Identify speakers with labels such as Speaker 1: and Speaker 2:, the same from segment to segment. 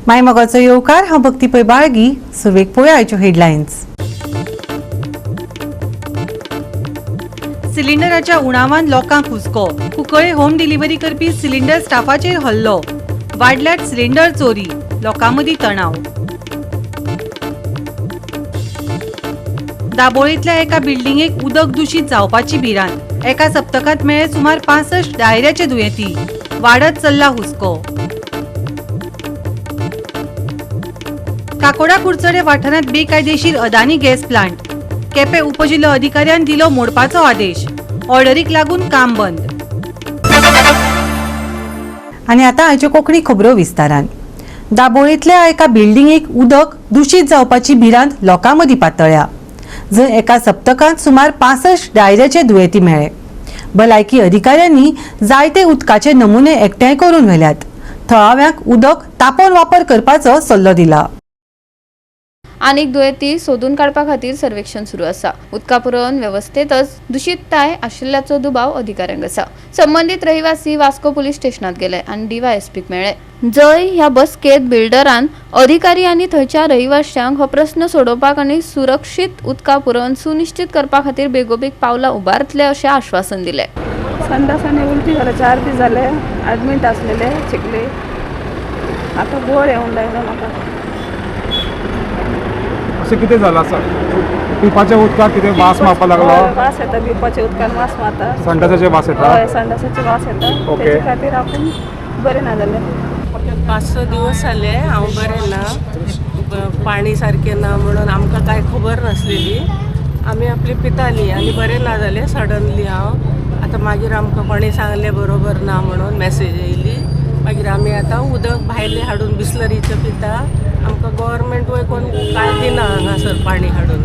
Speaker 1: मायमोगाचो येवकार. हांव भक्ती पै बाळगी. सुरवेक पळोवया आयच्यो हेडलायन्स. सिलिंडराच्या उणावान लोकांक हुस्को. कुंकळे होम डिलिव्हरी करपी सिलिंडर स्टाफाचेर हल्लो. वाडल्यात सिलिंडर चोरी. लोकां मदीं तणाव. दाबोळींतल्या एका बिल्डिंगेक उदक दुशीत जावपाची भिरांत. एका सप्तकांत मेळ्ळे सुमार 65 डायऱ्याचे दुयेंती. वाडत चल्ला हुस्को. काकोडा कुडचडे वाठारांत बेकायदेशीर अदानी गॅस प्लांट. केपें उपजिल्हो अधिकाऱ्यान दिलो मोडपाचो आदेश. ऑर्डरीक लागून काम बंद. आनी आतां आयच्यो कोंकणी खबरो विस्तारान. दाबोळींतल्या एका बिल्डिंगेक उदक दुशीत जावपाची भिरांत लोकां मदीं पातळ्ळ्या, जंय एका सप्तकांत सुमार 65 डायऱ्याचे दुयेंती मेळ्ळे. भलायकी अधिकाऱ्यांनी जायते उदकाचे नमुने एकठांय करून व्हेल्यात. थळाव्यांक उदक तापोवन वापर करपाचो सल्लो दिला.
Speaker 2: आनीक दुयेंती सोदून काडपा खातीर सर्वेक्षण सुरू आसा. उदका पुरवण वेवस्थेतच दुशीतताय आशिल्ल्याचो दुबाव अधिकाऱ्यांक आसा. संबंदीत रहिवासी वास्को पुलीस स्टेशनात गेले आनी डीवायएसपीक मेळ्ळे, जंय ह्या बसकेत बिल्डरान अधिकारी आनी थंयच्या रहिवाशांक हो प्रस्न सोडोवपाक आनी सुरक्षीत उदका पुरवण सुनिश्चित करपा खातीर बेगोबेग पावलां उबारतले अशें आश्वासन दिलें.
Speaker 3: संडास आणि उलटी झालं. 4 दीस झाले ॲडमिट असलेले चिखली. आता गोळ येऊन लागला म्हाका.
Speaker 4: अशें कितें जालां आसा? पिवपाच्या उदकाक कितें वास मारपाक लागलो?
Speaker 3: हय, वास येता. पिवपाच्या उदकान वास मारता.
Speaker 4: संडासाचे वास येता?
Speaker 3: हय, संडासाचे वास येता. तेजे खातीर आपूण बरें ना जालें.
Speaker 5: 5-6 दिवस जाले हांव बरें ना. पाणी सारकें ना म्हणून आमकां कांय खबर नासलेली. आमी आपली पिताली आनी बरें ना जालें सडनली हांव. आतां मागीर आमकां कोणें सांगलें बरोबर ना म्हणून मॅसेज येयली. मागीर आमी आतां उदक भायलें हाडून बिसलरीचें पिता. आमकां गव्हर्मेंट वय कोण कांय दिना हांगासर पाणी हाडून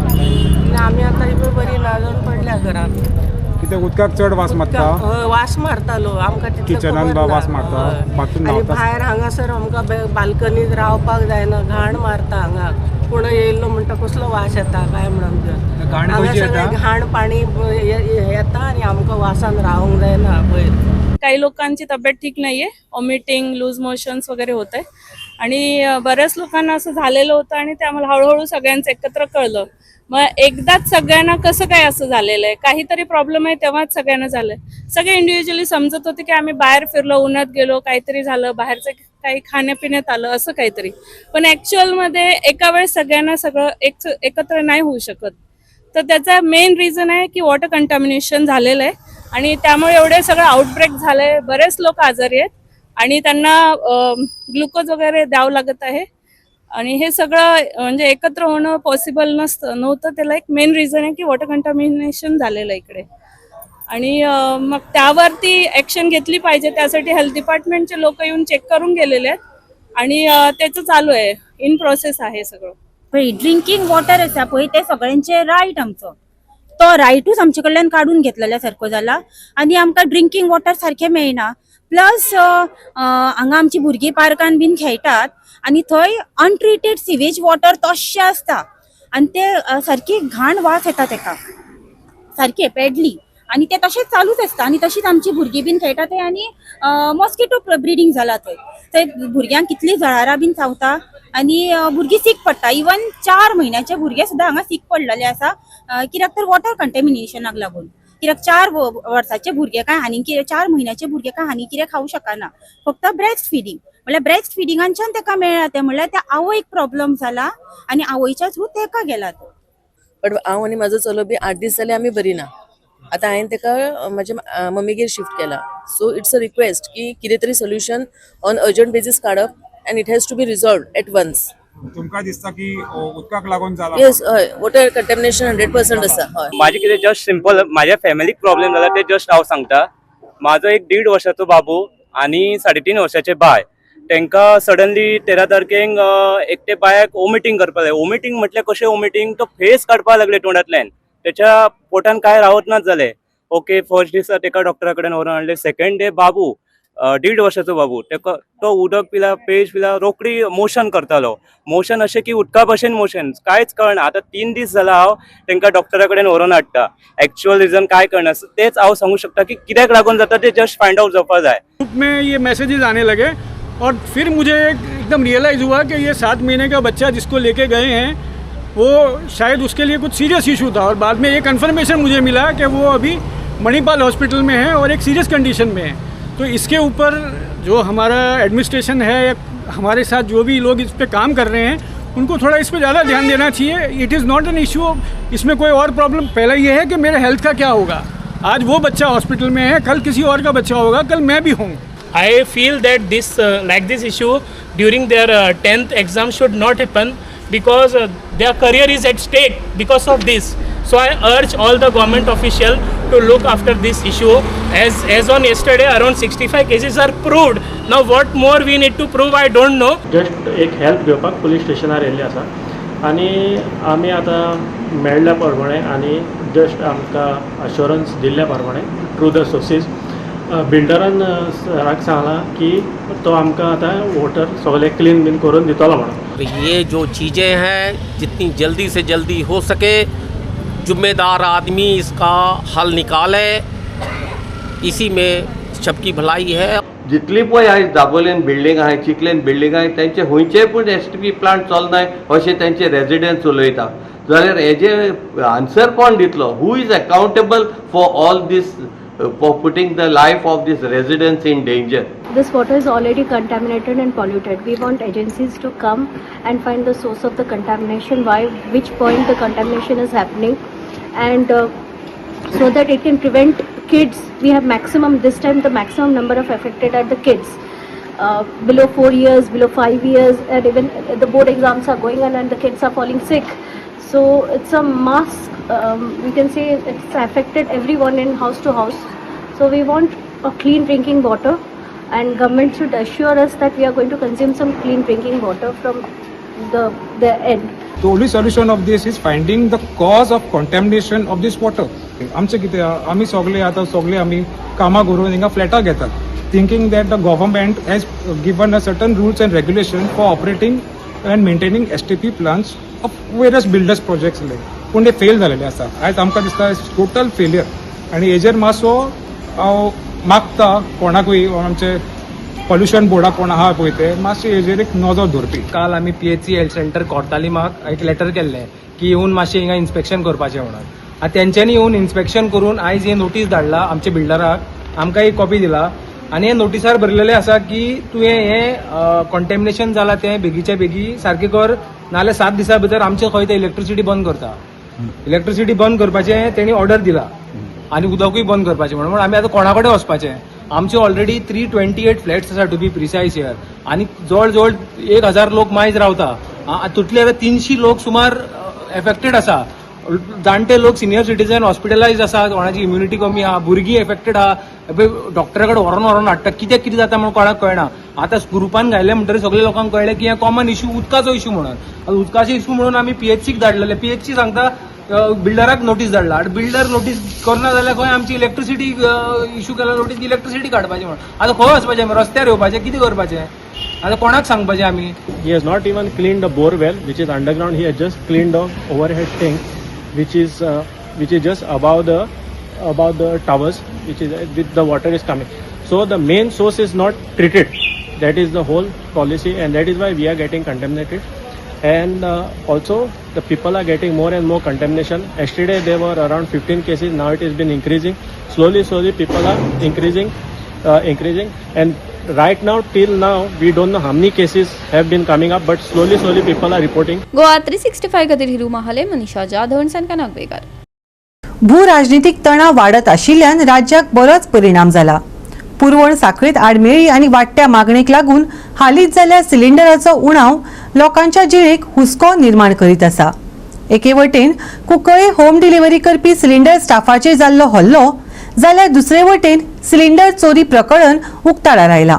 Speaker 5: आनी आमी आतां इबय बरी ना जावन पडल्या घरांत.
Speaker 4: कितें उदकाक चड वास मारता?
Speaker 5: हय, वास मारतालो आमकां तितलें
Speaker 4: किचनान
Speaker 5: खबर
Speaker 4: बा
Speaker 5: ना.
Speaker 4: वास मारता?
Speaker 5: हय.
Speaker 4: बाथरूम
Speaker 5: आनी
Speaker 4: न्हांवता?
Speaker 5: भायर हांगासर आमकां बाल्कनीत रावपाक जायना. घाण मारता हांगा. कोण येयल्लो म्हणटा, कसलो वास येता काय म्हणून.
Speaker 4: घाण
Speaker 5: हांगा
Speaker 4: खंयची
Speaker 5: सगळें
Speaker 4: येता?
Speaker 5: घाण पाणी येता आनी आमकां वासान रावंक जायना वयर.
Speaker 6: काही लोकांची तब्येत ठीक नाही आहे. वॉमिटिंग, लूज मोशन्स वगैरे होत आहे आणि बऱ्याच लोकांना असं झालेलं होतं आणि ते आम्हाला हळूहळू सगळ्यांचं एकत्र कळलं. मग एकदाच सगळ्यांना कसं काय असं झालेलं आहे? काहीतरी प्रॉब्लेम आहे तेव्हाच सगळ्यांना झालंय. सगळे इंडिव्हिज्युअली समजत होते की आम्ही बाहेर फिरलो, उन्हात गेलो, काहीतरी झालं, बाहेरचं काही खाण्यापिण्यात आलं, असं काहीतरी. पण ॲक्च्युअलमध्ये एका वेळेस सगळ्यांना सगळं एक एकत्र नाही होऊ शकत. तर त्याचा मेन रिझन आहे की वॉटर कंटॅमिनेशन झालेलं आहे आणि त्यामुळे एवढे सगळं आउटब्रेक झालंय. बरेच लोक आजारी आहेत आणि त्यांना ग्लुकोज वगैरे द्यावं लागत आहे आणि हे सगळं म्हणजे एकत्र होणं पॉसिबल नसतं नव्हतं. त्याला एक मेन रिझन आहे की वॉटर कंटॅमिनेशन झालेलं आहे इकडे आणि मग त्यावरती ॲक्शन घेतली पाहिजे. त्यासाठी हेल्थ डिपार्टमेंटचे लोक येऊन चेक करून गेलेले आहेत आणि त्याचं चालू आहे, इन प्रोसेस आहे सगळं.
Speaker 7: पळय, ड्रिंकींग वॉटर आसा पळय, ते सगळ्यांचे रायट आमचो. तो रायटूच आमचे कडल्यान काडून घेतलेल्या सारको जाला आनी आमकां ड्रिंकींग वॉटर सारकें मेळना. प्लस हांगा आमची भुरगीं पार्कान बीन खेळटात आनी थंय अनट्रिटेड सिवेज वॉटर तशें आसता आनी ते सारकी घाण वास येता तेका सारकें पेडली आनी ते तशेंच चालूच आसता आनी तशीच आमची भुरगीं बीन खेळटा थंय आनी मॉस्किटो ब्रिडींग जाला थंय. थंय भुरग्यांक कितलीं जळारां बीन चावता आनी भुरगीं सीक पडटा. इवन 4 म्हयन्याचे भुरगे सुद्दां हांगा सीक पडलेले आसा. कित्याक तर वॉटर कंटेमिनेशनाक लागून. कित्याक 4 वर्साचे भुरगे काय आनी कितें, 4 म्हयन्याचे भुरगे काय आनी कितें खावंक शकना, फक्त ब्रेस्ट फिडींग. म्हणल्यार ब्रेस्ट फिडिंगांच्यान ताका मेळ्ळा तें, म्हणल्यार त्या आवयक प्रॉब्लम जाला आनी आवयच्या थ्रू तेका गेला तो.
Speaker 8: बट हांव आनी म्हाजो चलो बी 8 दीस जाले आमी बरी ना. आतां हांवें ताका म्हाज्या मम्मीगेर शिफ्ट केला. सो it's a request की कितें तरी सोल्युशन ऑन अर्जंट बेजीस काडप and it has to be resolved at once.
Speaker 4: तुमकां दिसता की उदकाक लागून जाला?
Speaker 8: येस, हय, वॉटर कंटेमिनेशन 100% आसा, हय.
Speaker 9: माझे कितें जस्ट सिंपल, माझ्या फॅमिलीक प्रॉब्लेम जाला ते जस्ट हांव सांगता. म्हाजो एक 1.5 वर्साचो बाबू आनी 3.5 वर्साचे बाय, तांकां सडनली 13 तारखेक एकटे बायक वॉमिटींग करपाक लागलें. वॉमिटींग म्हटल्यार कशें वॉमिटींग, तो फेस काडपाक लागले तोंडांतल्यान. तेच्या पोटान काय रावत नाच जालें. ओके, फर्स्ट दिसा तेका डॉक्टरा कडेन व्हरून हाडलें. सेकंड डे बाबू, 1.5 वर्साचो बाबू, तेका तो उदक पिला, पेज पिला, रोखडी मोशन करतालो. मोशन अशें की उदका भशेन मोशन, कांयच कळना. आतां 3 दीस जाला हांव तांकां डॉक्टरा कडेन व्हरून हाडटा. एक्चुअल रिजन काय कळना. तेच हांव सांगू शकता की कित्याक लागून जाता ते जस्ट फायंड आउट जावपा जाय.
Speaker 10: ग्रुप में ये मैसेजेस आने लगे और फिर मुझे एक एकदम रियलाइज़ हुआ कि ये 7 महीने का बच्चा जिसको लेके गए हैं, वो शायद उसके लिए कुछ सीरियस इशू था। और बाद में ये कंफर्मेशन मुझे मिला कि वो अभी मणिपाल हॉस्पिटल में है और एक सीरियस कंडीशन में है। तो इसके ऊपर जो हमारा एडमिनिस्ट्रेशन है या हमारे साथ जो भी लोग इस पर काम कर रहे हैं, उनको थोड़ा इस पर ज़्यादा ध्यान देना चाहिए। It is not an issue, इसमें कोई और प्रॉब्लम। पहला ये है कि मेरे हेल्थ का क्या होगा? आज वो बच्चा हॉस्पिटल में है, कल किसी और का बच्चा होगा, कल मैं भी हूँ।
Speaker 11: I feel that this like this issue during their 10th exam should not happen because their career is at stake because of this. So I urge all the government official to look after this issue. As on yesterday, around 65 cases are proved. Now what more we need to prove, I don't know.
Speaker 12: Just एक help घेवपाक police स्टेशनार येयल्ले आसा आनी आमी आतां मेळ्ळ्या प्रमाणे आनी जस्ट आमकां अश्योरन्स दिल्ल्या प्रमाणे थ्रू the sources, बिल्डरान सराक सांगलां की तो आमकां आतां वॉटर सगळें क्लीन बीन करून दितलो म्हणून।
Speaker 13: ये जो चीज़ें हैं, जितनी जल्दी से जल्दी हो सके जिम्मेदार आदमी इसका हल निकाले, इसी में सबकी भलाई है।
Speaker 14: जितली पळय आयज दाबोलेन बिल्डींग आहाय, चिखलेन बिल्डींग आहाय, तेंचे खंयचेय पूण एसटीपी प्लांट चलनाय अशें तेंचे रेजिडंट्स उलयता। जाल्यार हेजे आन्सर कोण दितलो? Who is accountable for all this, for putting the life of this residents in danger?
Speaker 15: This water is already contaminated and polluted. We want agencies to come and find the source of the contamination, why, which point the contamination is happening, and so that it can prevent kids. We have maximum, this time the maximum number of affected are the kids. Below 4 years, below 5 years, and even the board exams are going on and the kids are falling sick. So it's a mass, we can say it's affected everyone in house to house. So we want a clean drinking water, and government should assure us that we are going to consume some clean drinking water from the end.
Speaker 4: The only solution of this is finding the cause of contamination of this water. आमचें कितें आहा, आमी सगळे आतां सगळे आमी कामां करून हिंगा फ्लॅटां घेतात, thinking that the government has given a certain rules and regulation for operating and maintaining STP plants of various builders projects like, पूण ते फेल जालेले आसा। आयज आमकां दिसता टोटल फेलियर आनी हेजेर मातसो हांव मागता कोणाकूय, आमचे पॉल्युशन बोर्डाक कोण आहा पळय, ते मातशें हेजेर एक नजर दवरपी।
Speaker 16: काल आमी पीएचसी हेल्थ सेंटर कोर्तालिमाक एक लेटर केल्लें की येवन मातशें हिंगा इन्स्पेक्शन करपाचें म्हणून। आतां तेंच्यांनी येवन इन्स्पेक्शन करून आयज हे नोटीस धाडला आमच्या बिल्डराक, आमकां एक कॉपी दिला आनी हे नोटिसार बरयलेलें आसा की तुवें हें कॉन्टेमिनेशन जालां तें बेगीच्या बेगी सारकें कर, नाजाल्यार 7 दिसां भितर आमचें खंय तें इलेक्ट्रिसिटी बंद करता। इलेक्ट्रिसिटी बंद करपाचें तेणी ऑर्डर दिला आनी उदकूय बंद करपाचें म्हणून। म्हणून आमी आतां कोणा कडेन वचपाचें? आमचे ऑलरेडी 328 फ्लॅट्स आसा, टू बी प्रिसायज here, आनी जवळ जवळ 1000 लोक मायज रावता। हातूंतले आतां 300 लोक सुमार एफेक्टेड आसा। जाणटे लोक, सिनियर सिटीजन हॉस्पिटलायज आसा, कोणाची इम्युनिटी कमी आहा, भुरगीं एफेक्टेड आहा। डॉक्टरा कडेन व्हरोन व्हरोन हाडटा, कित्याक कितें जाता म्हणून कोणाक कळना। आतां ग्रुपान घायले म्हणटकीर सगळे लोकांक कळ्ळें की हें कॉमन इशू, उदकाचो इशू म्हणून। आतां उदकाचो इशू म्हणून आमी पीएचसीक धाडलेले। पीएचसी सांगता बिल्डराक नोटीस धाडला आनी बिल्डर नोटीस करना जाल्यार खंय आमची इलेक्ट्रिसिटी इशू केला नोटीस, इलेक्ट्रिसिटी काडपाची म्हणून। आतां खंय वचपाचें आमी? रस्त्यार येवपाचें? कितें करपाचें आतां? कोणाक सांगपाचें आमी?
Speaker 12: He has not even cleaned the bore well, which is underground. He has just cleaned the overhead tank, which is just above the towers, which is with the water is coming. So the main source is not treated. That is the whole policy, and that is why we are getting contaminated. And also the people are getting more and more contamination. Yesterday there were around 15 cases. Now it has been increasing. Slowly, slowly people are increasing, and right now, till now, we don't know how many cases have been coming up, but slowly, slowly people are reporting.
Speaker 2: Goa 365 खातीर हिरू महाले, मनीषा जाधव आनी संका नागवेकर।
Speaker 1: भू राजनीतीक तणाव वाडत आशिल्ल्यान राज्याक बरोच परिणाम जाला। पुरवण साखळीत आडमेळी आनी वाडट्या मागणेक लागून हालींच जाल्ल्या सिलिंडराचो उणाव लोकांच्या जिणेक हुस्को निर्माण करीत आसा। एके वटेन कुंकळे होम डिलिव्हरी करपी सिलिंडर स्टाफाचेर जाल्लो हल्लो, जाल्यार दुसरे वटेन सिलिंडर चोरी प्रकरण उक्ताडार आयलां।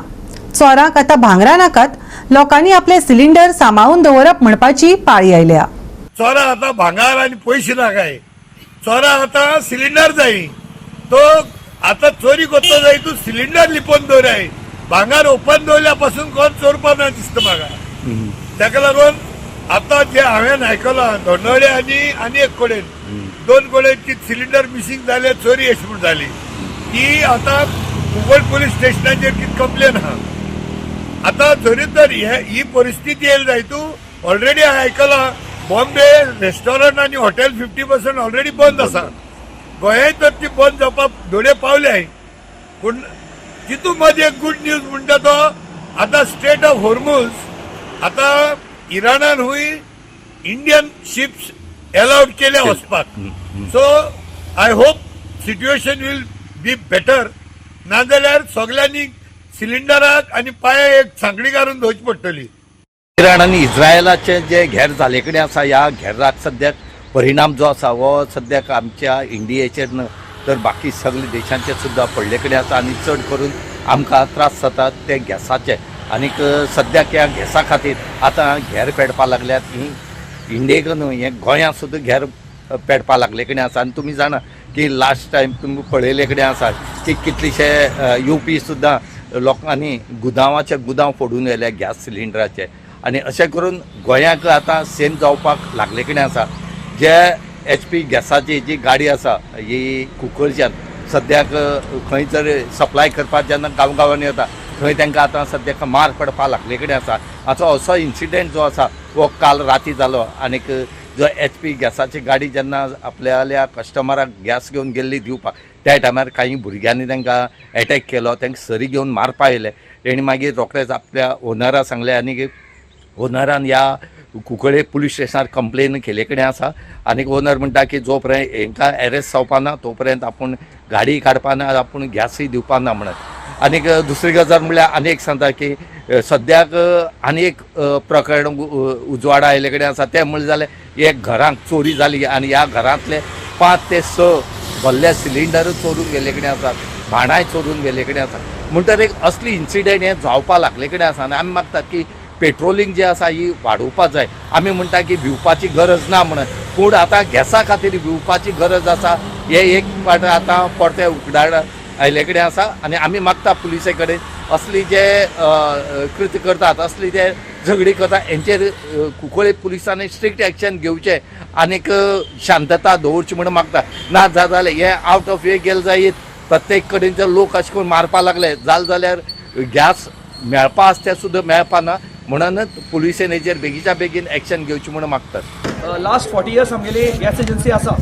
Speaker 1: चोरांक आतां भांगरा नाकात, लोकांनी आपले सिलिंडर सांबाळून दवरप म्हणपाची पाळी आयल्या।
Speaker 17: चोरां आतां भांगार आनी पयशे नाकाय, चोरां आतां सिलिंडर जाय। तो आतां चोरी करतो जाय, तूं सिलिंडर लिपोवन दवराय। भांगार ओपन दवरल्या पासून कोण चोरपा ना दिसता म्हाका। ताका लागून आतां जे हांवें आयकलां, धोंडोळे आनी आनी एक कडेन, दोन कडेन की सिलिंडर मिसींग जाले, चोरी अशी म्हूण जाली। ती आतां कुंकळ पुलीस स्टेशनाचेर कितें कंप्लेन आहा। आतां जरी तर हे ही परिस्थिती येयली जायत, ऑलरेडी हांवें आयकलां बॉम्बे रेस्टॉरंट आनी हॉटेल 50% ऑलरेडी बंद आसा. गोंयांत तर ती बंद जावपाक धोडे पावले. पूण तितूंत मदीं एक गूड न्यूज म्हणटा तो आतां स्ट्रेट ऑफ होर्मुज आतां इराणान हुय इंडियन शिप्स एलावड केल्या वचपाक. So I hope situation will be better. नाजाल्यार सगल्यांनी सिलिंडराक आनी पांय एक सांकडी घालून धुवची पडटली.
Speaker 14: इराण आनी इस्रायलाचे जे घेर जाले कडेन आसा, ह्या घेराक सद्याक परिणाम जो आसा हो सद्याक आमच्या इंडियेचेर न्हय तर बाकी सगळे देशांचेर सुद्दां पडले कडेन आसा आनी चड करून आमकां त्रास जातात ते गॅसाचे. आनीक सद्याक ह्या गॅसा खातीर आतां घेर पेडपा लागल्यात. ही इंडियेक न्हय, हें गोंयांत सुद्दां घेर पेडपा लागले कडेन आसा. आनी तुमी जाणा की लास्ट टायम तुमी पळयले कडेन आसा की कितलेशे युपी सुद्दां लोकांनी गुदांवाचे गुदांव फोडून व्हेले गॅस सिलिंडराचे. आनी अशें करून गोंयाक आतां सेम जावपाक लागले कडेन आसा. जे HP गॅसाची जी गाडी आसा ही कुंकळच्यान सद्याक खंय जर सप्लाय करपाक जेन्ना गांव गांवांनी वता थंय तांकां आतां सद्याक मार पडपाक लागले कडेन आसा. आतां असो इन्सिडंट जो आसा हो काल राती जालो. आनीक जो HP गॅसाची गाडी जेन्ना आपल्याल्या कस्टमराक गॅस घेवन गेल्ली दिवपाक त्या टायमार कांय भुरग्यांनी तांकां एटॅक केलो, तांकां सरी घेवन मारपा आयले. तेणी मागीर रोखडेच आपल्या ओनरा सांगलें आनी ओनरान ह्या कुंकळे पुलीस स्टेशनार कंप्लेन केले कडेन आसा. आनीक ओनर म्हणटा की जो पर्यंत हांकां एरेस्ट जावपा ना तो पर्यंत आपूण गाडी काडपा ना, आपूण गॅसूय दिवपा ना म्हणत. आनीक दुसरी गजाल म्हणल्यार आनी एक सांगता की सद्याक आनी एक प्रकरण उजवाडा आयिल्ले कडेन आसा. तें म्हणल्यार जालें एक घरांक चोरी जाली आनी ह्या घरांतले 5 ते 6 भरले सिलिंडर चोरून गेल्ले कडेन आसात, भाणाय चोरून गेल्ले कडेन आसा. म्हणटर एक असली इन्सिडंट हें जावपा लागले कडेन आसा. आनी आमी मागतात की पेट्रोलिंग जे आसा ही वाडोवपा जाय. आमी म्हणटा की भिवपाची गरज ना म्हणून, पूण आतां गॅसा खातीर भिवपाची गरज आसा हे एक पाट आतां परते उकडाड आयिल्ले कडेन आसा. आनी आमी मागता पुलिसे कडेन असली जे कृत्य करतात, असली जे झगडी करतात हेंचेर कुंकळे पुलिसांनी स्ट्रिक्ट एक्शन घेवचें आनीक शांतता दवरची म्हणून मागता. ना जाल्यार हे आवट ऑफ वे गेले जायत, प्रत्येक कडेन जे लोक अशें करून मारपा लागले जालें जाल्यार गॅस मेळपा आसा तें सुद्दां मेळपा ना. म्हणूनच पुलिसेन हेजेर बेगीच्या बेगीन एक्शन घेवची म्हणून मागतात.
Speaker 18: लास्ट 40 इयर्स आमगेली गॅस एजन्सी आसा.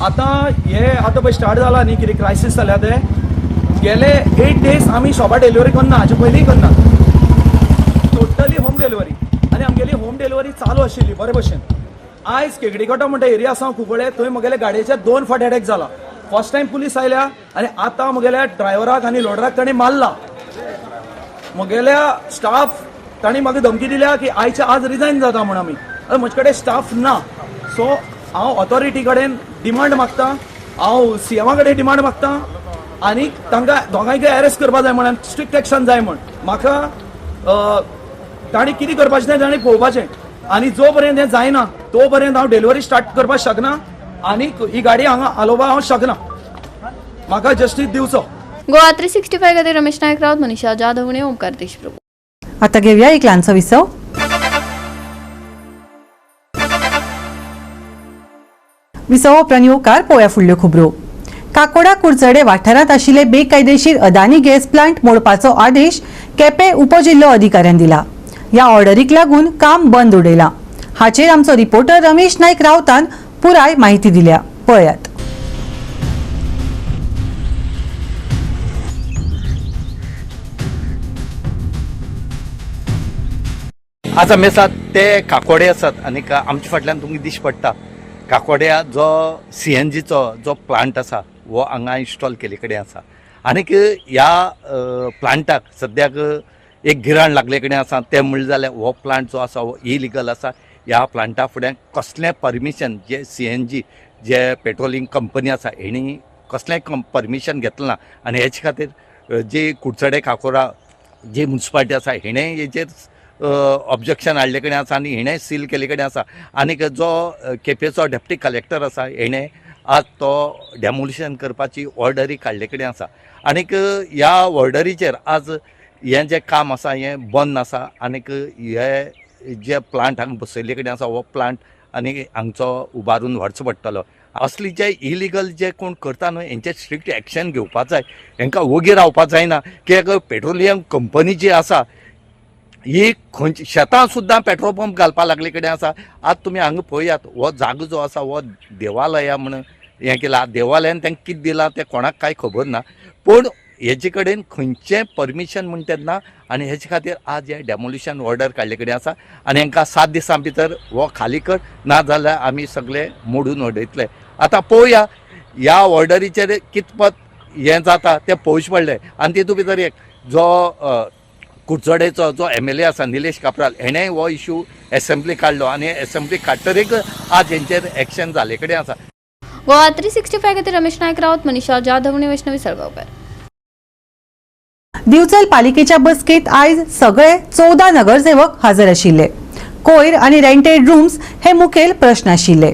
Speaker 18: आतां हे आतां पळय स्टार्ट जाला न्ही कितें क्रायसीस जाल्या ते गेले 8 डेज आमी शॉपार डिलिव्हरी करना, हाचे पयलीं करना, टोटली होम डिलिव्हरी. आनी आमगेली होम डिलिव्हरी चालू आशिल्ली बरे भशेन. आयज केगडीकोटा म्हणटा एरिया आसा कुंकळे, थंय म्हगेल्या गाडयेचेर 2 फावट अटॅक जाला. फर्स्ट टायम पुलीस आयल्या आनी आतां म्हगेल्या ड्रायव्हराक आनी लोडराक ताणें मारला. म्हगेल्या स्टाफ तांणी म्हाका धमकी दिल्या की आयच्या आज रिजायन जाता म्हूण. आमी आतां म्हजे कडेन स्टाफ ना. सो हांव ऑथॉरिटी कडेन डिमांड मागता, हांव सीएमा कडेन डिमांड मागता आनी तांकां दोगांयकय अरेस्ट करपा जाय म्हण, स्ट्रिक्ट एक्शन जाय म्हण. म्हाका तांणी कितें करपाचें तें तांणी पळोवपाचें. आनी जो पर्यंत हें जायना तो पर्यंत हांव डिलिव्हरी स्टार्ट करपाक शकना आनी ही गाडी हांगा हालोवपाक हांव शकना. म्हाका जस्टीस दिवचो.
Speaker 2: गोवा 365 खातीर रमेश नायक रावत, मनीषा जाधव, ओमकार देशप्रभू.
Speaker 1: आता घेऊया एक ल्हानसो विसव. विसव उपरांत येवकार पोळ्या फुडल्यो खबरो. काकोडा कुडचडे वाठारांत आशिल्ले बेकायदेशीर अदानी गॅस प्लांट मोडपाचो आदेश केपें उपजिल्लो अधिकाऱ्यान दिला. ह्या ऑर्डरीक लागून काम बंद उडयलां. हाचेर आमचो रिपोर्टर रमेश नायक रावतान पुराय माहिती दिल्या, पळयात.
Speaker 14: आज आमी आसात ते काकोडे आसात आनीक आमच्या फाटल्यान तुमकां दिश्टी पडटा काकोड्या जो CNGचो जो प्लांट आसा हो हांगा इन्स्टॉल केल्ले कडेन आसा. आनीक ह्या प्लांटाक सद्याक एक गिराण लागले कडेन आसा. तें म्हणलें जाल्यार हो प्लांट जो आसा हो इलिगल आसा. ह्या प्लांटा फुड्यान कसलें परमिशन जे CNG जे पेट्रोलिंग कंपनी आसा हेणी कसलें परमिशन घेतलें ना. आनी हेचे खातीर जे कुडचडे काकोरा जी म्युनिसिपालिटी आसा हेणें हेजेर ऑब्जेक्शन हाडले कडेन आसा आनी हेणें सील केल्ले कडेन आसा. आनीक जो केपेंचो डेप्टी कलेक्टर आसा हेणें आज तो डेमोलिशन करपाची ऑर्डरी काडले कडेन आसा. आनीक ह्या ऑर्डरीचेर आज हें जें काम आसा हें बंद आसा. आनीक हे जे प्लांट हांगा बसयल्ले कडेन आसा हो प्लांट आनी हांगचो उबारून व्हरचो पडटलो. असली जे इलिगल जे कोण करता न्हय हेंचेर स्ट्रिक्ट एक्शन घेवपाक जाय. हेंकां वोगी रावपाक जायना की एक पेट्रोलियम कंपनी जी आसा ही खंयची शेतां सुद्दां पेट्रोल पंप घालपा लागले कडेन आसा. आतां तुमी हांगा पळयात, हो जागो जो आसा हो देवालया म्हण हें केलां. देवालयान तांकां कितें दिलां तें कोणाक कांय खबर ना, पूण हेजे कडेन खंयचें परमिशन म्हण तें ना आनी हेजे खातीर आज हें डेमोलिशन ऑर्डर काडले कडेन आसा आनी हांकां 7 दिसां भितर हो खाली कर, ना जाल्यार आमी सगळे मोडून उडयतले. आतां पळोवया ह्या ऑर्डरीचेर कितपत हें जाता तें पळोवचें पडलें. आनी तितूंत भितर एक जो कुडचडेचो जो MLA आसा निलेश काब्राल, हेणें हो इशू एसेंब्ली काडलो आनी एसेंब्ली काडटरीक आज हेंचेर एक्शन जाले कडेन आसा.
Speaker 2: गोवा 365 खातीर रमेश नायक राऊत, मनीषा जाधव आनी वैष्णवी सळगांवकर.
Speaker 1: दिवचल पालिकेच्या बसकेत आयज सगळे 14 नगरसेवक हजर आशिल्ले. कोयर आनी रेंटेड रूम्स हे मुखेल प्रश्न आशिल्ले.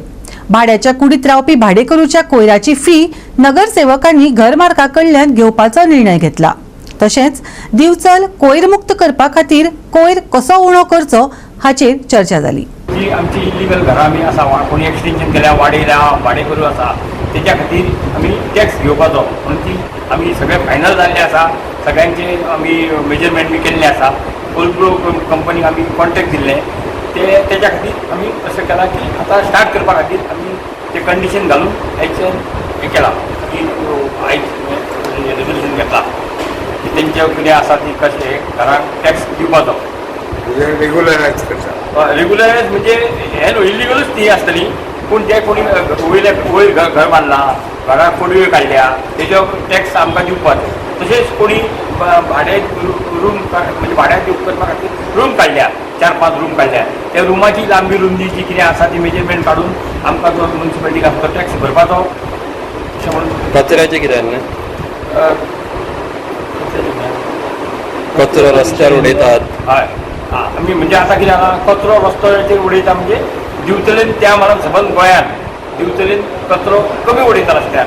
Speaker 1: भाड्याच्या कुडीत रावपी भाडेकरूच्या कोयराची फी नगरसेवकांनी घरमालका कडल्यान घेवपाचो निर्णय घेतला. तशेंच दिवचल कोयरमुक्त करपा खातीर कोयर कसो उणो करचो हाचेर चर्चा जाली.
Speaker 19: जी आमची इलिगल घरां आमी आसा, कोणी एक्सटेन्शन केल्या, वाडयल्या, भाडेकरू आसा, तेच्या खातीर आमी टॅक्स घेवपाचो म्हणून ती आमी सगळे फायनल जाल्ले आसा. सगळ्यांचे आमी मेजरमेंट बी केल्ले आसा. कोलप्रो कंपनीक आमी कॉन्ट्रॅक्ट दिल्ले, ते तेच्या खातीर आमी अशें केलां की आतां स्टार्ट करपा खातीर आमी ते कंडिशन घालून एक्शन हें केलां की आयज रेजोल्युशन घेतलां की तेंचे कितें आसा ती कशें घरांक टॅक्स दिवपाचो.
Speaker 17: रेगुलरायज करता.
Speaker 19: रेगुलरायज म्हणजे हें न्हू, इलिगलूच ती आसतली, पूण जे कोणी वयले वयर घर बांदलां, घराक पडव्यो काडल्या, तेजो टॅक्स आमकां दिवपाचो. तशेंच कोणी भाडें रूम म्हणजे भाड्याक करपा खातीर रूम काडल्या, 4-5 रूम काडल्या, त्या रुमाची लांबी रुंदी जी कितें आसा ती मेजरमेंट काडून आमकां तो मुन्सिपालिटीक आमकां टॅक्स भरपाचो अशें म्हणून.
Speaker 20: कचऱ्याचें कितें जालें? कचरो रस्त्यार उडयतात.
Speaker 19: हय, आमी म्हणजे आतां कितें जालां, कचरो रस्त्याचेर उडयता म्हणजे दिवचलेन त्या मानान सबंद गोंयान दिवचलेन कचरो कमी उडयता रस्त्यार,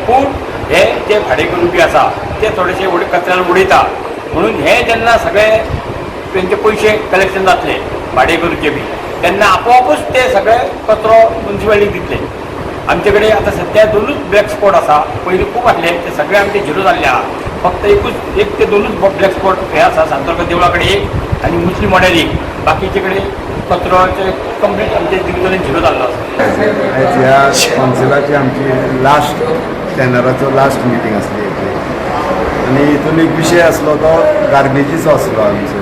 Speaker 19: पूण हे जे भाडेकरू बी आसा ते थोडेशे कचऱ्यान उडयता, म्हणून हे जेन्ना सगळे तेंचे पयशे कलेक्शन जातले भाडेकरूचे बी, तेन्ना आपोआपूच ते सगळे कचरो मुन्सिपालिटीक दितले. आमचे कडेन आतां सद्या 2 ब्लॅक स्पॉट आसा, पयलीं खूब आसले, ते सगळे आमचे झिरो जाल्ले आहा. फक्त एक ते 2 ब्लॅक स्पॉट हे आसा, सांतोरका देवळा कडेन एक आनी मुस्लीम मॉडेल एक, बाकीचे कडेन कचरोचे कंप्लीट आमचे दिवचले झिरो जाल्लो आसा.
Speaker 21: आयज ह्या कावन्सिलाची आमची लास्ट टेनराचो लास्ट मिटींग आसली आनी हितून एक विशय आसलो तो गार्बेजीचो आसलो. आमचो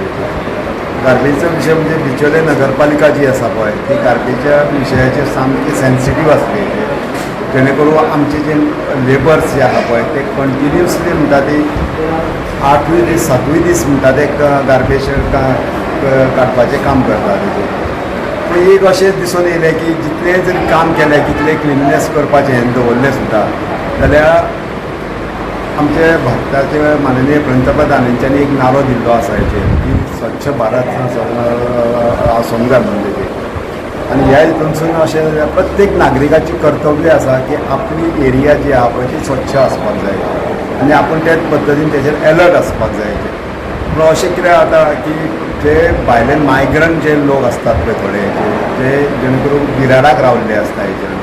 Speaker 21: गार्बेजीचो विशय म्हणजे बिचोले नगरपालिका जी आसा पळय ती गार्बेजच्या विशयाचेर सामकी सेन्सिटीव आसली, जेणे करून आमचे जे लेबर्स जे आहा पळय ते कंटिन्युअसली म्हणटा ती 8ूय दीस 7ूय दीस म्हणटा ते गार्बेज काडपाचें काम करता तेजेर. पूण एक अशें दिसून येयलें की जितलें जर काम केलें, कितलें क्लिननेस करपाचें हें दवरलें सुद्दां जाल्यार आमचे भारताचे माननीय पंतप्रधान हेंच्यांनी एक नारो दिल्लो आसा हेचेर की स्वच्छ भारत आसूंक जाय म्हणून तेजेर. आनी ह्या हितूनसून अशें प्रत्येक नागरिकाची कर्तव्य आसा की आपली एरिया जी आहा पळय ती स्वच्छ आसपाक जाय आनी आपूण त्याच पद्दतीन तेजेर एलर्ट आसपाक जाय. पूण अशें कितें जाता की जे भायले मायग्रंट जे लोक आसतात पळय थोडे जे जेणे करून बिराडाक रावल्ले आसता हेजेर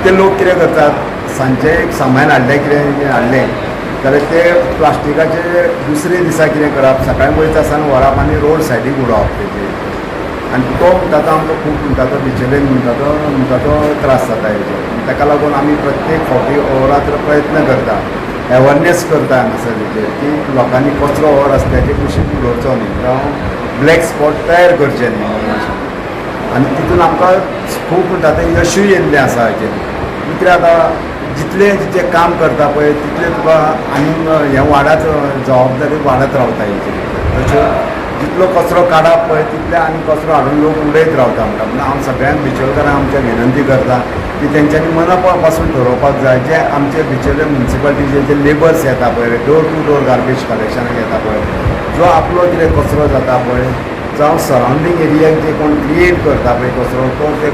Speaker 21: ते लोक कितें करतात, सांजचें एक सामान हाडलें कितें हाडलें जाल्यार ते प्लास्टिकाचे दुसरे दिसा कितें करप, सकाळीं वयता आसतना व्हरप आनी रोड सायडीक उडोवप तेजेर. आनी तो म्हणटा तो आमकां खूब म्हणटा तो बिचोलेन म्हणटा तो त्रास जाता हेजेर. ताका लागून आमी प्रत्येक फावटी अहोरात्र प्रयत्न करता, एवरनेस करता हांगासर हेजेर की लोकांनी कचरो हो रस्त्याचे कुशीक उडोवचो न्ही, जावं ब्लॅक स्पॉट तयार करचे न्ही म्हणून अशें. आनी तितून आमकां खूब म्हणटा तें यशूय येयल्लें आसा हेजेर. कितें जाता, जितलें जितलें काम करता पळय तितलें तुका आनीक हें वाडत जबाबदारी वाडत रावता हेचेर. तशें जितलो कचरो काडप पळय तितले आनी कचरो हाडून लोक उडयत रावता म्हणटा. म्हणून हांव सगळ्यांक बिचोलकारांक आमच्या विनंती करता की तेंच्यांनी मना पासून ठरोवपाक जाय जे आमचे बिचोले मुन्सिपालिटीचे जे लेबर्स येता पळय डोर टू डोर गार्बेज कलेक्शनाक येता पळय, जो आपलो कितें कचरो जाता पळय जावं सरावंडींग एरियाक जे कोण क्रिएट करता पळय कचरो तो ते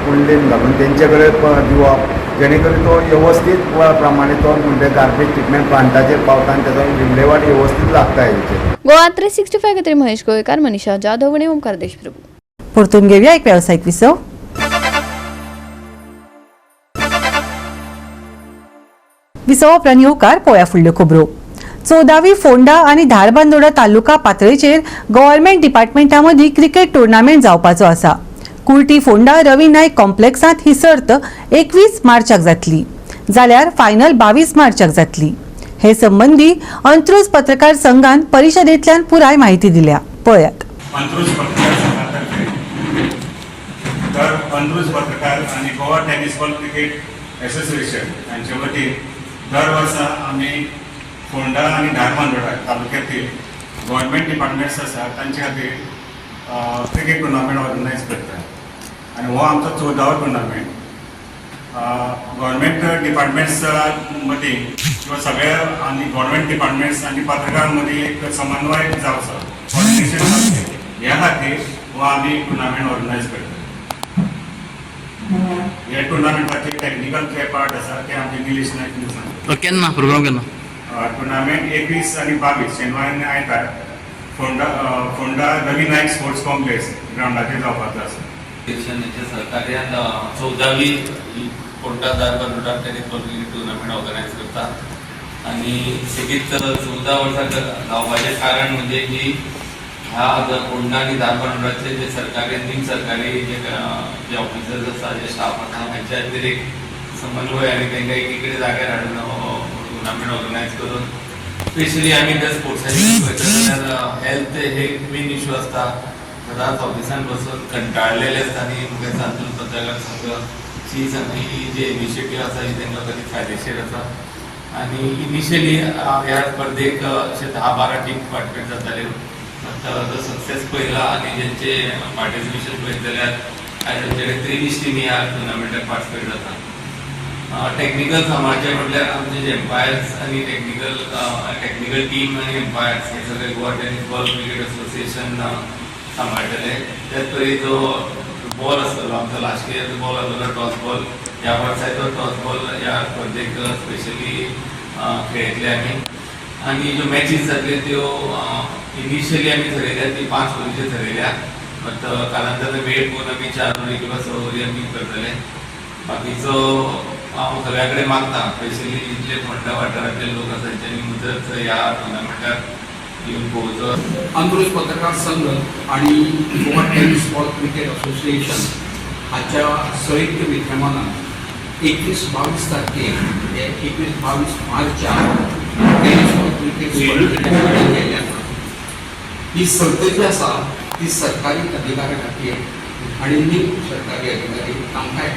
Speaker 21: कुंडेन घालून तेंचे कडेन दिवप, जेणे करून तो वेवस्थीत प्रमाणे तो म्हणजे गार्बेज ट्रिटमेंट प्लांटाचेर पावता आनी तेजो विल्हेवाट वेवस्थीत लागता हेचेर.
Speaker 2: गोवा 365 खातीर महेश गोवेकार, मनीषा जाधव आनी ओमकार देशप्रभू.
Speaker 1: परतून घेवया एक वेवसायीक विसव. विसवा उपरांत येवकार पोळ्या फुडल्यो खबरो. 14वी फोंडा आनी धारबांदोडा तालुका पातळेचेर गव्हर्नमेंट डिपार्टमेंटा मदीं क्रिकेट टुर्नामेंट जावपाचो आसा. कुर्टी फोंडा रवी नायक कॉम्प्लेक्सांत ही सर्त 21 मार्चाक जातली, जाल्यार फायनल 22 मार्चाक जातली. हे संबंदी अंत्रुज पत्रकार संघान परिशदेंतल्यान पुराय माहिती दिल्या, पळयात.
Speaker 3: अंत्रुज पत्रकार संघातर्फे तर अंत्रुज पत्रकार आनी Goa tennis ball cricket association हांचे वतीन दर वर्सा आमी फोंडा आनी धारबांदोडा तालुक्यातील गव्हर्मेंट डिपार्टमेंट्स आसा तांचे खातीर क्रिकेट टुर्नामेंट ऑर्गनायज करता आनी हो आमचो 14वो टुर्नामेंट. गव्हर्मेंट डिपार्टमेंट्स मदीं किंवा सगळ्या आनी गव्हर्मेंट डिपार्टमेंट्स आनी पत्रकारां मदीं एक समन्वय जावचो, कॉर्डिनेशन जावचें, ह्या खातीर हो आमी टुर्नामेंट ऑर्गनायज करता. ह्या टुर्नामेंटाचे टॅक्निकल जे पार्ट आसा ते आमचे निलेश नायक सांगता.
Speaker 20: केन्ना प्रोग्राम, केन्ना?
Speaker 3: टुर्नामेंट 21 आनी 22, शेनवार आनी आयतार, फोंडा फोंडा रवी नायक स्पोर्ट्स कॉम्प्लेक्स ग्रावंडाचेर जावपाचो आसा.
Speaker 22: हेच्या सहकार्यान 14वी Ponda Dharbandora tennis ball tournament organise करता आनी सेगीत 14 वर्सां जावपाचें कारण म्हणजे की ह्या फोंडा आनी धारबांदोडाचे जे सरकारी आनी निम सरकारी जे जे ऑफिसर्स आसा, जे स्टाफ आसा, हांच्या खातीर एक समन्वय आनी तांकां एकीकडे जाग्यार हाडून टुर्नामेंट ऑर्गनायज करून, स्पेशली आमी जर स्पोर्ट्साची पळयता जाल्यार हेल्थ हे एक मेन इशू आसता. सदांच ऑफिसान बसून कंटाळलेले आसता आनी म्हाका अंत्रुज पत्रकार संघ ही ही जी इनिशिएटीव आसा ही तांकां बरी फायदेशीर आसा. आनी इनिशियली ह्या स्पर्धेक अशे 10-12 टीम पार्टिसिपेट जाताल्यो, बट जो सक्सेस पळयला आनी जेंचे पार्टिसिपेशन पळयत जाल्यार आयज आमचे कडेन 23 टिमी ह्या टुर्नामेंटाक पार्टिसिपेट जाता. टॅक्निकल सांबाळचें म्हटल्यार आमचे जे एम्पायर्स आनी टॅक्निकल टॅक्निकल टीम आनी एम्पायर्स हे सगळे Goa tennis ball cricket association सांबाळटले. त्याच परी जो बॉल आसतलो आमचो, लास्ट इयर बॉल आसलेलो टॉस बॉल, ह्या वर्साय तो टॉस बॉल ह्या स्पर्धेक स्पेशली खेळयतले आमी. आनी ज्यो मॅचीस जातल्यो त्यो इनिशियली आमी थरयल्या ती 5 ओवरीच्यो थरयल्या, बट कालांतरान वेळ पळोवन आमी 4 ओवरी किंवा 6 ओवरी आमी करतले. बाकीचो हांव सगळ्या कडेन मागता, स्पेशली जितले फोंडा वाठारांतले लोक आसा तेंच्यांनी मुजरत ह्या टुर्नामेंटाक येवन पळोवचो.
Speaker 23: अंत्रुज पत्रकार संघ आणि Goa tennis ball cricket association हाच्या संयुक्त विद्यमानान 21-22 तारखेक, म्हणजे 21-22 मार्चाक टेनिस बॉल क्रिकेट स्पर्धेचें आयोजन केल्लें आसा. ही सर्त जी आसा ती सरकारी अधिकाऱ्यां खातीर आनी नीम सरकारी अधिकारी तांकांय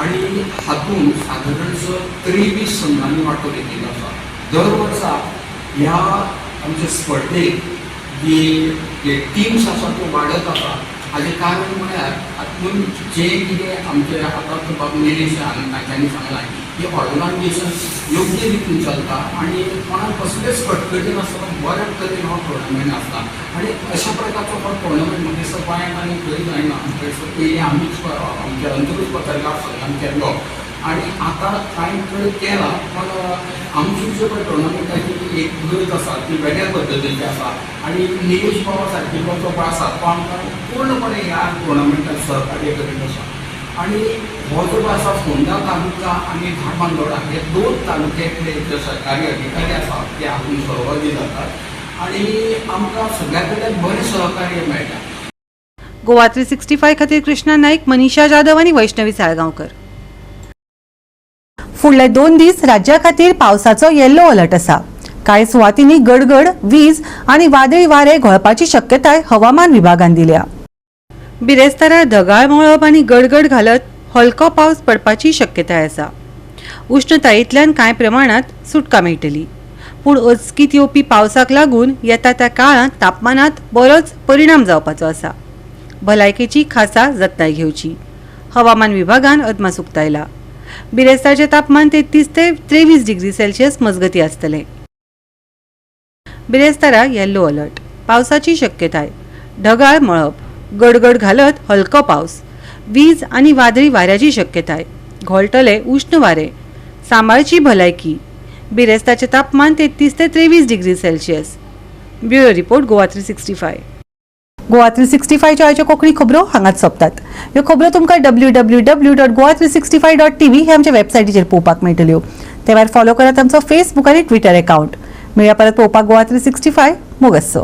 Speaker 23: आनी हातूंत सादारणसो 23 संघांनी वांटो घेतिल्लो आसा. दर वर्सा ह्या आमच्या स्पर्धेक जी टिम्स आसा त्यो वाडत आसा. हाजें कारण म्हळ्यार हातूंत जें कितें आमचे आतां बाब निलेश तांच्यांनी सांगलां की ऑर्गनायजेशन योग्य रितीन चलता आनी कोणाक कसलेच कटकटी नासतना बऱ्या तरेन हो टुर्नामेंट आसता. आनी अशा प्रकारचो हो टुर्नामेंट म्हाका दिसता गोंयांत आनी खंय जायना. थंयसर पयलीं आमीच आमच्या अंत्रुज पत्रकार संघान केल्लो आनी आतां कांय कडेन केला, पण आमची जे पळय टुर्नामेंटाची जी एक गरज आसा ती वेगळ्या पद्दतीची आसा आनी निलेश बाबा सारकिल्लो जो पळय आसा तो आमकां पूर्णपणे ह्या टुर्नामेंटाक सहकार्य करीत आसा. आनी हो जो पळय आसा फोंडा तालुका आनी धारबांदोडा हे दोन तालुक्यांतले जे सरकारी अधिकारी आसा ते हातूंत सहभागी जातात आनी आमकां सगळ्या कडल्यान बरें सहकार्य मेळटा.
Speaker 1: गोवा 365 खातीर कृष्णा नाईक, मनीषा जाधव आनी वैष्णवी साळगांवकर. फुडले 2 दीस राज्या खातीर पावसाचो येल्लो अलर्ट आसा. कांय सुवातींनी गडगड, वीज आनी वादळी वारे घोळपाची शक्यताय हवामान विभागान दिल्या. बिरेस्तारा ढगाळ मळब आनी गडगड घालत हलको पावस पडपाची शक्यताय आसा. उश्णतायेंतल्यान कांय प्रमाणात सुटका मेळटली, पूण अचकीत येवपी पावसाक लागून येता त्या काळांत तापमानात बरोच परिणाम जावपाचो आसा. भलायकेची खासा जतनाय घेवची, हवामान विभागान अदमास उक्तायला. बिरेस्तारचें तापमान 33 ते 23 डिग्री सेल्सियस मजगती आसतलें. बिरेस्तारा येल्लो अलर्ट, पावसाची शक्यताय, ढगाळ मळब, गडगड घालत हलको पावस, वीज आनी वादळी वाऱ्याची शक्यताय, घोळटले उश्ण वारे, सांबाळची भलायकी. बिरेस्ताचें तापमान 33 ते 23 degree Celsius. Bureau report, Goa 365. Goa 365च्यो आयच्यो कोंकणी खबरो हांगाच सोंपतात. ह्यो खबरो तुमकां www.goa365.tv हे आमच्या वेबसायटीचेर पळोवपाक मेळटल्यो. ते भायर फॉलो करात आमचो फेसबूक आनी ट्विटर अकाउंट. मेळया परत पळोवपाक गोवा 365 मोगस्सो.